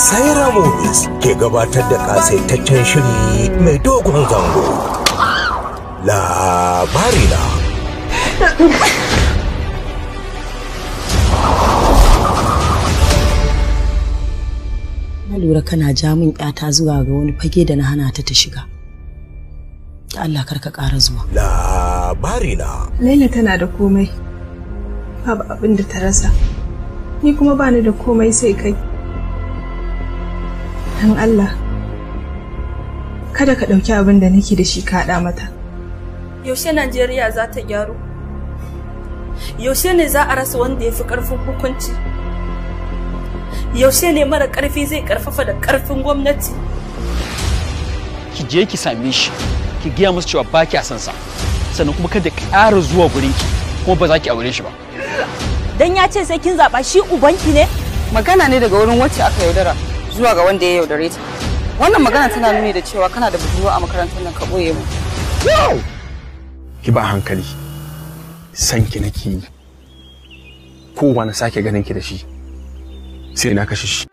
Saira Movies ke gabatar da kasaitaccen shiri mai dogon zango. Labarina. Na lura kana ja min ƴata zuwa ga wani fage da na hana ta ta shiga. Da Allah kar ka ƙara zuwa. Labarina. Laila tana da komai. Babu abin da ta rasa. Ni kuma bani da komai sai kai. Dan Allah, kada ka ɗauki abin da nake da shi ka haɗa mata. Yaushe Najeriya za ta gyaru? Yaushe ne za a rasa wanda ya fi ƙarfin hukunci? Yaushe ne mara ƙarfi zai ƙarfafa da ƙarfin gwamnati? Ki je ki same shi, ki gaya masa cewa ba kya son sa, sannan kuma kada ƙara zuwa gurin ki, kuma ba za ki aure shi ba. Dan ya ce sai kin zaɓa shi ubanki ne? Magana ne daga wurin wacce aka yaudara zuwa ga wanda ya yaudare ta. Wannan magana tana nuni da cewa kana da budurwa a makarantar nan ka boye mu. Ki ba hankali. San ki nake yi. Kowa na sake ganin ki da shi. Sai na kashe shi.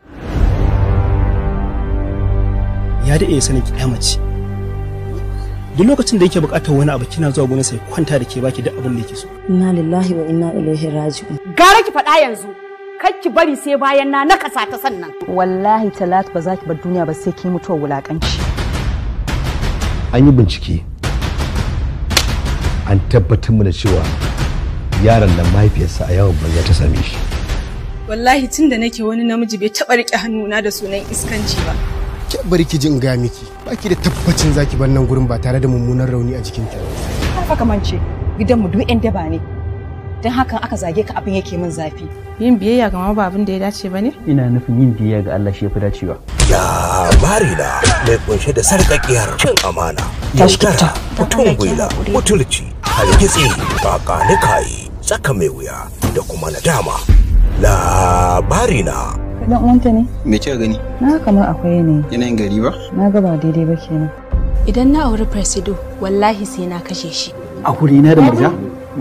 Ya daɗe ya sani ki ƴa mace. Duk lokacin da yake buƙatar wani abu kina zuwa gurin sai kwanta da ke baki duk abin da yake so. Inna lillahi wa inna ilaihi raji'un. Gara ki faɗa yanzu. Kar ki bari sai bayan na nakasa ta sannan. Wallahi Talat ba za ki bar duniya ba sai ki mutuwa wulakanci. An yi bincike. An tabbatar mana cewa yaron nan mahaifiyarsa a yawon banza ta same shi. Wallahi tun da nake wani namiji bai taɓa riƙe hannuna da sunan iskanci ba. Ki bari ki ji in gaya miki, baki da tabbacin zaki bar nan gurin ba tare da mummunan rauni a jikinki ba. Kar fa ka mance gidanmu duk 'yan daba ne. Don hakan aka zage ka abin yake min zafi. Yin biyayya ga mama ba abin da ya dace ba ne? Ina nufin yin biyayya ga Allah shi ya fi dacewa. Labarina mai kunshe da sarƙaƙiyar cin amana, yaudara, mutum gwila, mutulci, hargitsi, kakanikayi, tsaka mai wuya da kuma nadama. Labarina. Dan uwanta ne? Me kika gani? Na kamar akwai ne. Yanayin gari ba? Na ga ba daidai ba kenan. Idan na auri Presido, wallahi sai na kashe shi. A na da Murja?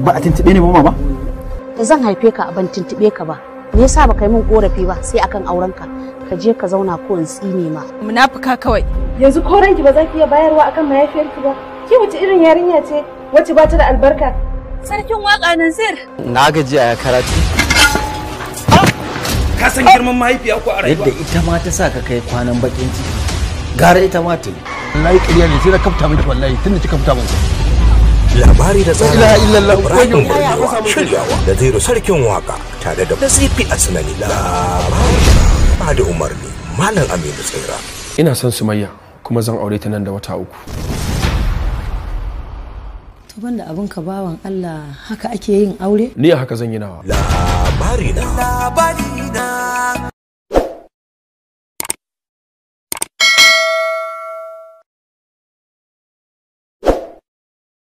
Ba a tuntuɓe ni ba mama? Da zan haife ka ban tuntuɓe ka ba. Me yasa baka yi min korafi ba sai akan aurenka? Ka je ka zauna ko in tsine ma. Munafuka kawai. Yanzu ko ranki ba za ki iya bayarwa akan mahaifiyarki ba. Ki wace irin yarinya ce wacce ba ta da albarka? Sarkin waka Nazir. Na gaji a karatu. Ka san girman mahaifiya ko a rayuwa? Yadda ita ma ta sa ka kai kwanan bakin ciki. Gara ita ma ta yi. Wallahi ƙarya ne sai na kafta miki wallahi tunda kika fita min. Labari da tsara Ibrahim Burgewa shiryawa da Zairu Sarkin Waka tare da Nazifi Asnani. Labari ba da umarni Malam Aminu Tsaira. Ina son Sumayya kuma zan aure ta nan da wata 3. To banda abin ka bawan Allah haka ake yin aure? Ni a haka zan yi nawa. Labarina. Labarina.